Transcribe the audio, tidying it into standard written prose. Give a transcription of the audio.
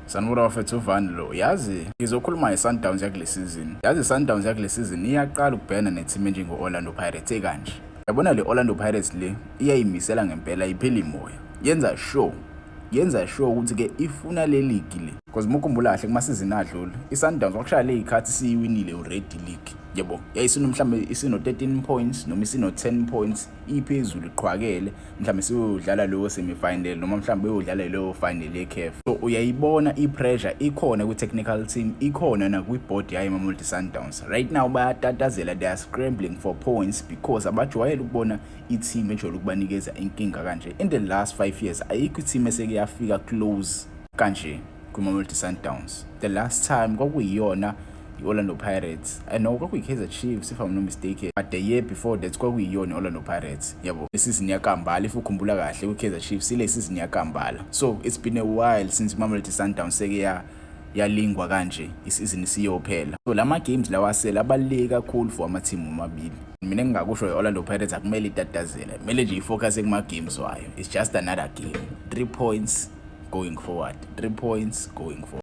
Sanibona bafethu, uvani lo. Yazi ngizokhuluma nge-Sundowns yakule season. Yazi i-Sundowns yakule season iyaqala ukubhekana ne-team enjengo-Orlando Pirates ekanje. Yabona le Orlando Pirates le iyayimisela ngempela, iphela imoya. Yenza sure ukuthi-ke ifuna le league le. Because uma ukhumbula kahle kuma-season adlule, i-Sundowns kwakushaya le y'khathi siyiwinile already league. Yebo, yayisino mhlambe isino 13 points noma isino 10 points, iphezulu iqhwakele, mhlawumbe siyodlala leyo semi-final noma mhlawumbe beyodlala leyo final ye-CAF. So uyayibona i-pressure ikhona kwi-technical team, ikhona nakwi-board yayo iMamelodi Sundowns. Right now bayatatazela, they are scrambling for points because abajwayele ukubona i-team ejwayele ukubanikeza inkinga kanje. In the last 5 years ayikho i-team eseke yafika close kanje kwiMamelodi Sundowns. The last time kwakuyiyona i-Orlando Pirates. I know kwakuyi-Kaizer Chiefs, if I'm not mistaken, but the year before that kwakuyiyona i-Orlando Pirates, yabo, isizini yakambala. If ukhumbula kahle kwi-Kaizer Chiefs ile season yakambala. So it's been a while since iMamelodi Sundowns seke ya yalingwa kanje isizini siyophela. So lama games lawa asele abaluleke kakhulu for ama-team omabili. Mina engingakusho, i-Orlando Pirates akumele itatazele, kumele nje ifocus kuma-games wayo. It's just another game, 3 points going forward, 3 points going forward.